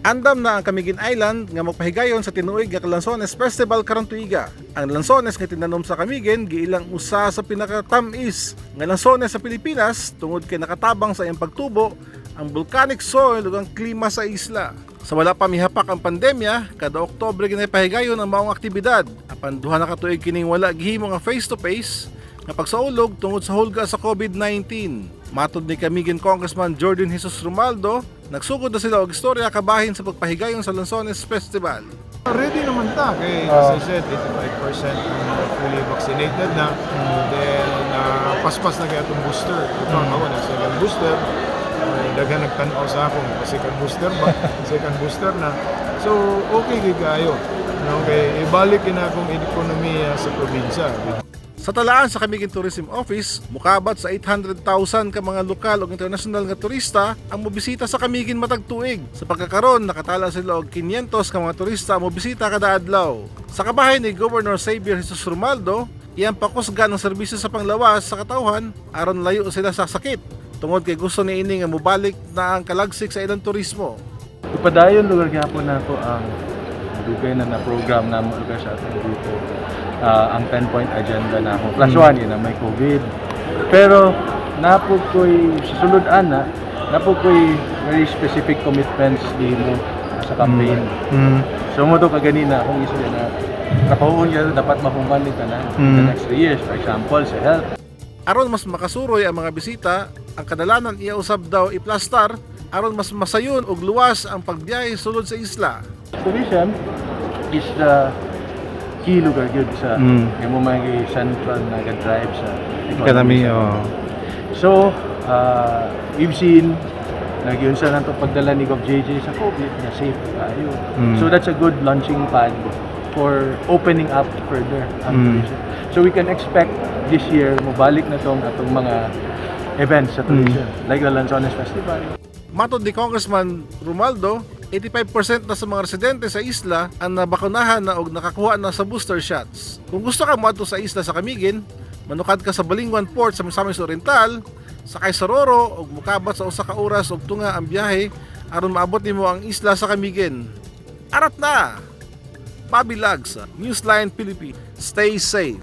Andam na ang Camiguin Island nga magpahigayon sa tinuig nga Lanzones Festival karong tuiga. Ang lansones nga tinanom sa Camiguin giilang usa sa pinakatam-is nga lansones sa Pilipinas tungod kay nakatabang sa iyang pagtubo ang volcanic soil ug ang klima sa isla. Sa wala pa mihapak ang pandemya, kada Oktobre ginapahigayon ang maong aktibidad. Apan 2 na ka tuig kining wala gihimo nga face to face nga pagsaulog tungod sa hulga sa COVID-19. Matod ni Camiguin Congressman Jordan Jesus Romualdo, nagsugod na sila og istorya kabahin sa pagpahigayon sa Lanzones Festival. Ready naman ta kay, as I said, 85% ng mga fully vaccinated na. Then paspas na kay atong booster. Ito ang ako na second booster. Ay, daghan nagtan-aw sa akong second booster ba? Second booster na. So okay gyud kaayo. No, kay ibalik na akong ekonomiya sa probinsya. Sa talaan sa Camiguin Tourism Office, mukabat sa 800,000 ka mga lokal ug international nga turista ang mobisita sa Camiguin matag tuig. Sa pagkakaron, nakatala sila og 500 ka mga turista ang mobisita kada adlaw. Sa kabahin ni Governor Xavier Jesus Romualdo, iyang pakusgan ang serbisyo sa panglawas sa katawhan aron layo sila sa sakit tungod kay gusto niini nga mobalik na ang kalagsik sa ilang turismo. Ipadayon lugar gyapon nato ang dugay na na program na mo lugar sa atong grupo. Ang 10-point agenda na ako. Plus one, yun na may COVID. Pero napo ko'y sa sulod ana, napo ko'y very specific commitments dimo sa campaign. So mao to kaganina akong istorya na trabahoon gyud dapat mahuman ni tanan in the next 3 years. For example, sa health. Aron mas makasuroy ang mga bisita, ang kadalanan iya usab daw iplastar aron mas masayon ug luwas ang pagbiyahe sulod sa isla. Tourism is the key lugar gyud sa imo may central na drive sa Economy, sa oh. So, we've seen nagyun sa nato pagdala ni Gov JJ sa COVID na safe tayo. So that's a good launching pad for opening up further ang tourism. So we can expect this year mobalik na tong atong mga events sa tourism like the Lanzones Festival. Matod ni Congressman Romualdo, 85% na sa mga residente sa isla ang nabakunahan na og nakakuha na sa booster shots. Kung gusto ka moadto sa isla sa Camiguin, manukad ka sa Balingoan Port sa Misamis Oriental, sakay sa Roro ug mukabat sa 1 ka oras og tunga ang biyahe aron maabot nimo ang isla sa Camiguin. Arat na! Bobby Lags, Newsline Philippines. Stay safe.